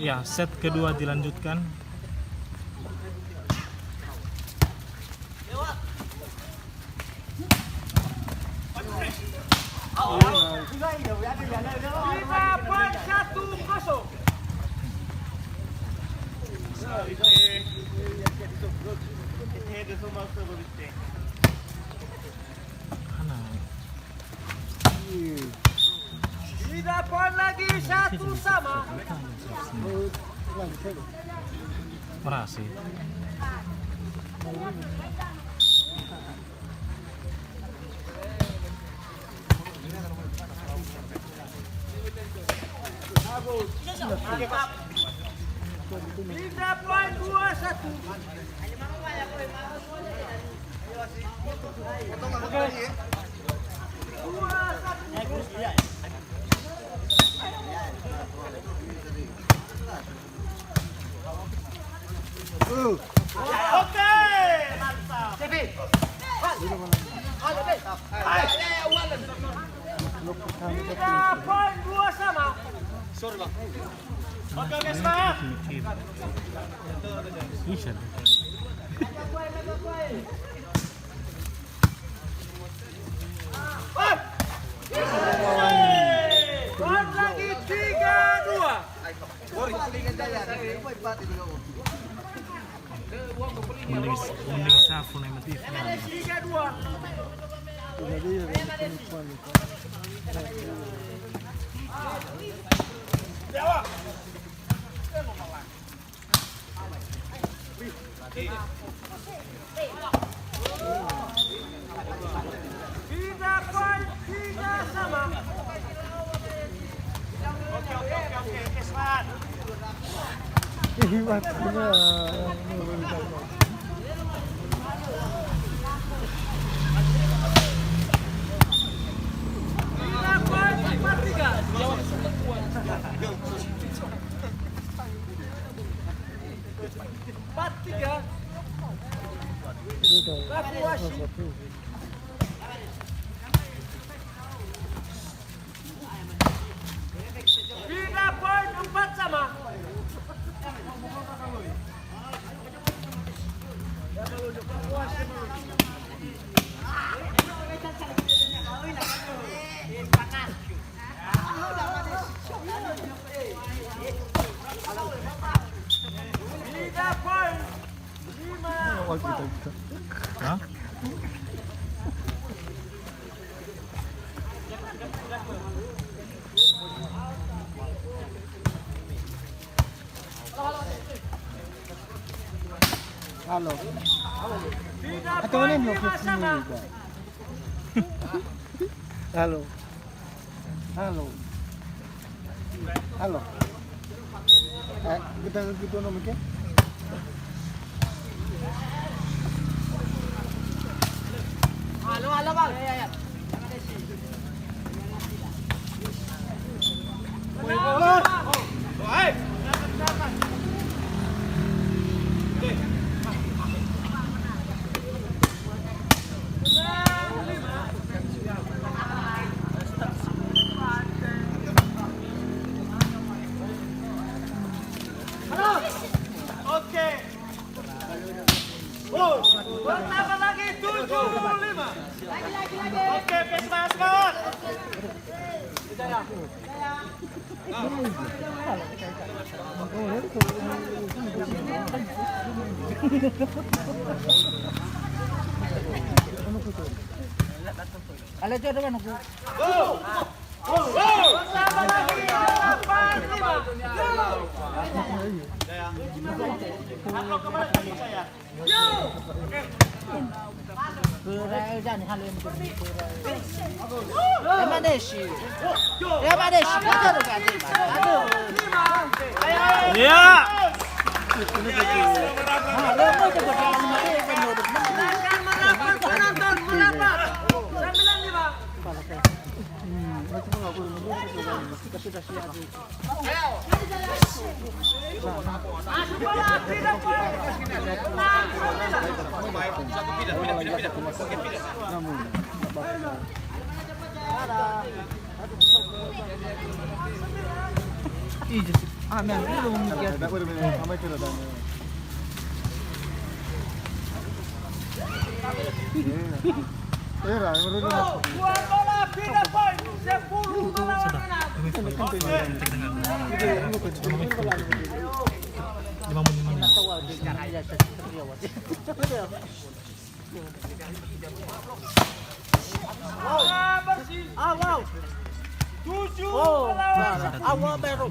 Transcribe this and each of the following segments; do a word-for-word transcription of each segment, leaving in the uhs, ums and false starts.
Ya, set kedua dilanjutkan. Lima poin, satu kosong. Mana? Tidak poin lagi, satu sama. Berhasil. Pindah poin dua satu. Oke, mantap. Tiga poin dua sama. Oke, oke, semangat. Bisa. Poin lagi tiga dua. Mending, mending safu na mati. Tiga dua. Tiga poin, tiga sama. Oke, oke, oke, oke. Oke, semangat. Hebat, benar. Tiga poin, empat tiga. Empat tiga. Laku wasit. Pindah poin, empat sama. Pindah poin. Hah? Halo. Atau mana yang belum. Halo. Halo. Halo. Eh, kita gitu nomor ke? Halo, halo, Bang. Ya, ya, ya. Oke. Oh, bertambah lagi tujuh lima. Oke, oke, semangat, semangat. Ale, coba nunggu. Go! Go! Go! Bertambah lagi delapan lima. Go! Atau kemana tadi saya? Pura, eh, jangan halu yang betul. Pura. Eh, mana sih? Eh, mana sih? Aduh, aduh, aduh. Ya. Silakan merapat, penonton, merapat. Sembilan lima. Iya. Ah, me ambil dong. Ada, ada, ada, ada. Sama itu ada. Iya. Era, era, era. Dua bola, pindah poin. Sepuluh melawan enam. Lima menit, lima menit. Ah, bersih. Ah, wow. Tujuh melawan. Ah, wow, baru.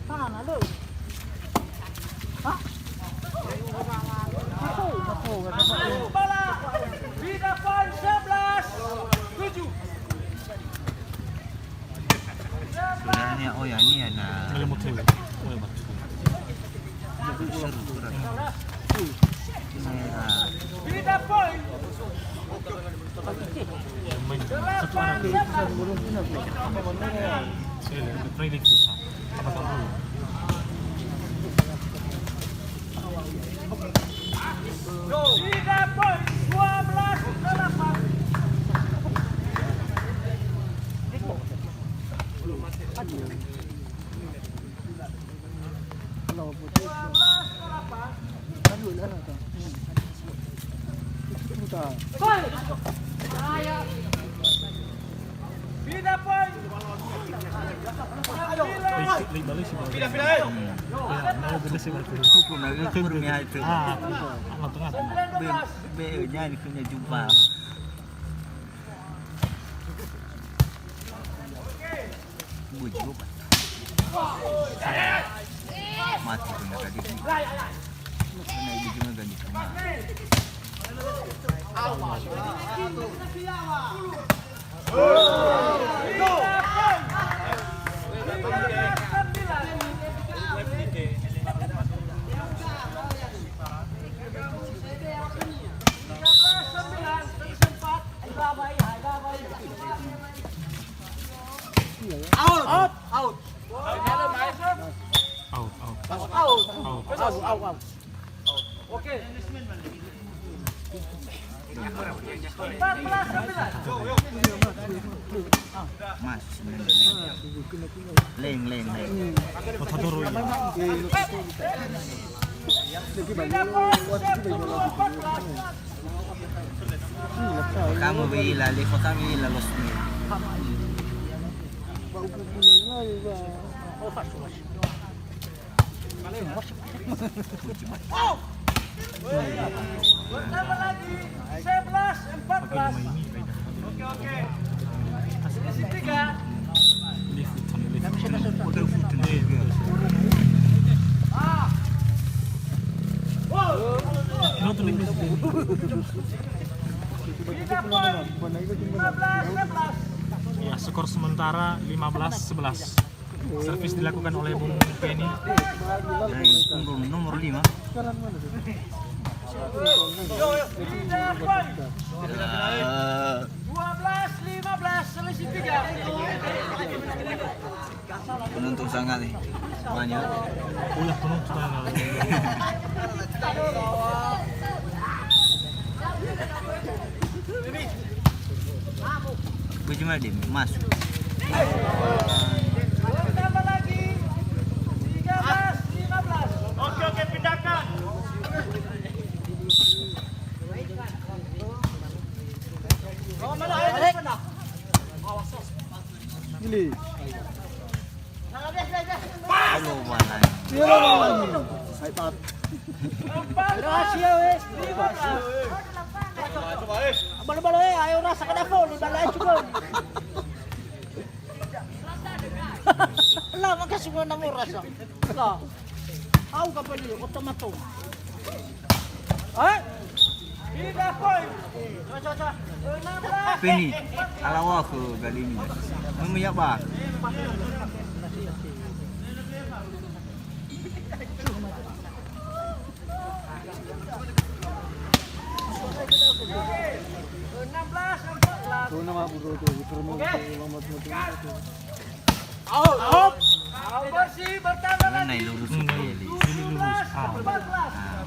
Mana lu? Hah? Masuk, masuk, masuk. Masuk bola. Pindah poin sebelas tujuh. Sebenarnya, oh ya, ini ya, nah. Ini motor. Oh ya, bagus. Seru, kurang. Ini ya. Main satu arah. Saya lihat, Premier League susah. Apa tak tahu? Tiga poin, dua belas delapan. Dua belas delapan. Poin. Ayo. Pindah, poin. Pindah, pindah, eh. Syukur na ukur mi hai tu. Ah, tengah. Be, be, nyanyi punya jumpa. Bujur, Pak. Mati punya tadi. Kena ibu cuma ganti kena. Out. Out. Out. Out, out. Out, out, out, out. Oke. Empat belas sembilan. Mas, leng, leng, leng. Kota Doro ini. Kamu bila, level kami bila los ni. Bertambah lagi, sebelas empat belas. Oke, oke. Selisih tiga. Tiga poin. Lima belas sebelas. Ya, skor sementara lima belas sebelas. Servis dilakukan oleh Bung Penny. Dari nomor lima. Dua belas lima belas, selisih tiga. Penonton sangat nih. Banyak. Ulah penonton sangat. Bagaimana dia masuk? Tambah lagi. Tiga belas lima belas. Oke, oke, pindahkan. Ini. Halo, Bang. Iya, Bang. Hai, Pak. Rahasia, weh. Balo-balo, eh, ayo rasa kada foli, balo ayo cukup. Lah, maka semua nama rasa. Lah. Au kapal ini, otomato. Eh? Pindah poin. Coba, coba, coba. Penny, alawa ke kali ini. Memiak, Bang. Enam belas empat belas. Tuh nama buru tuh, itu rumah. Oke. Lama tuh. Out, out. Out, bersih, bertambah lagi. Mana yang lurus? Hmm, ini lurus. Ah. Tujuh belas empat belas. Ah.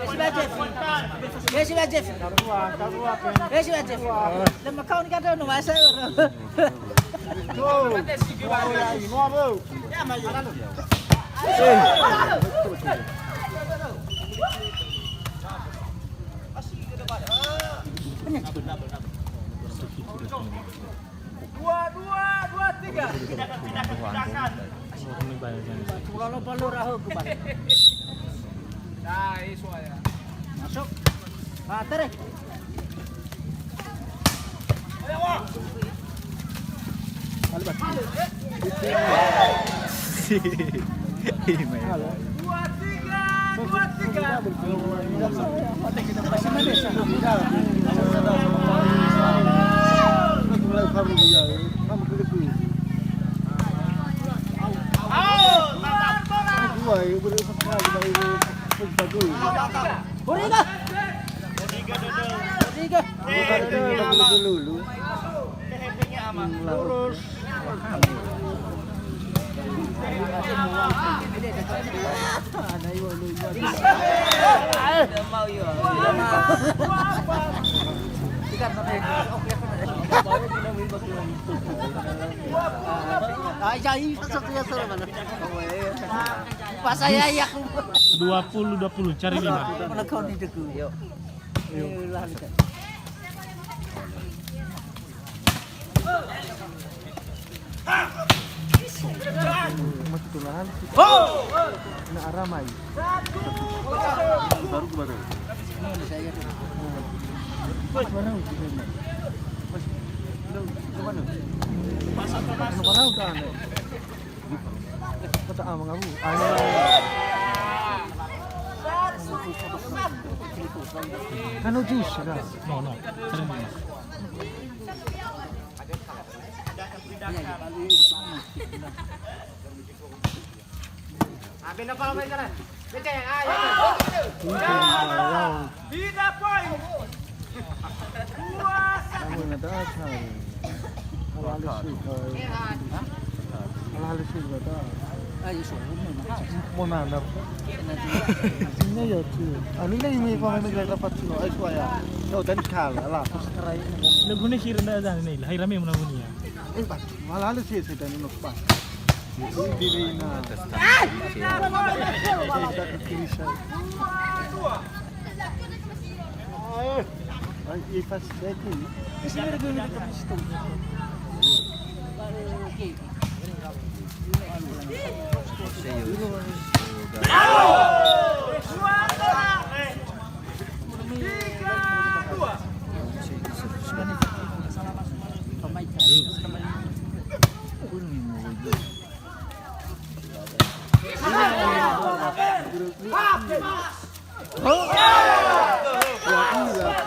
Besi ba Jeff. Besi ba Jeff. Besi ba Jeff. Lama kau ni kata no masa. Tuh. Oh, ya, ini mau, Bro. Ya, mai. Halo. Eh. Dua, dua, dua, tiga. Nah, ini soalnya. Masuk. Ah, tarik. Dua, tiga, dua, tiga. Horiga! Horiga! Lurus. Pas saya, ya. Dua puluh dua puluh, cari lima. Mana kau ni, Teguh? Yuk. Yuk. Masih tunahan. Na aramai. Baru ke baru. Mana? Mana? Mana? Kota A mengabu. Ayo. Kan uji sudah. No, no. Sering. Tidak poin. Dua satu. Monana. Ini ya, tu. Anu ini, ini pemain negara dapat tu. Ayo, suaya. Yo, dan kal, lah. Lagu ni kira ndak ada ni, hai rame mana bunyi ya? Eh, Pak, malah ada sih, saya tadi nak pas. Itu diri, nah. Ada ketulisan. Ai, eh, pas saya tu. Di sini ada gini dekat situ.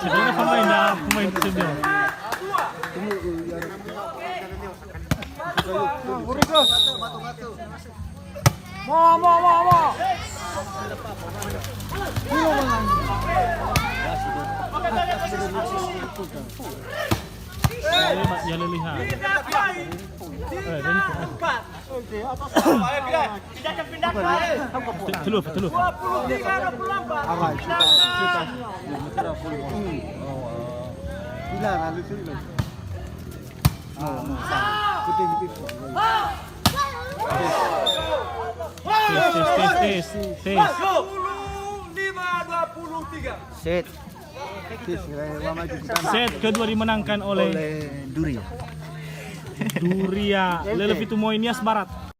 Sebenarnya pemain dah, pemain tu sebenarnya. Mo, mo, mo, mo. Ya, ya, ya, leliha. Eh, dan itu. Te-, telu, telu. Tes, tes, tes, tes, tes. Set. Set kedua dimenangkan oleh Duria. Duria, Lele Fitu Moi, Nias Barat.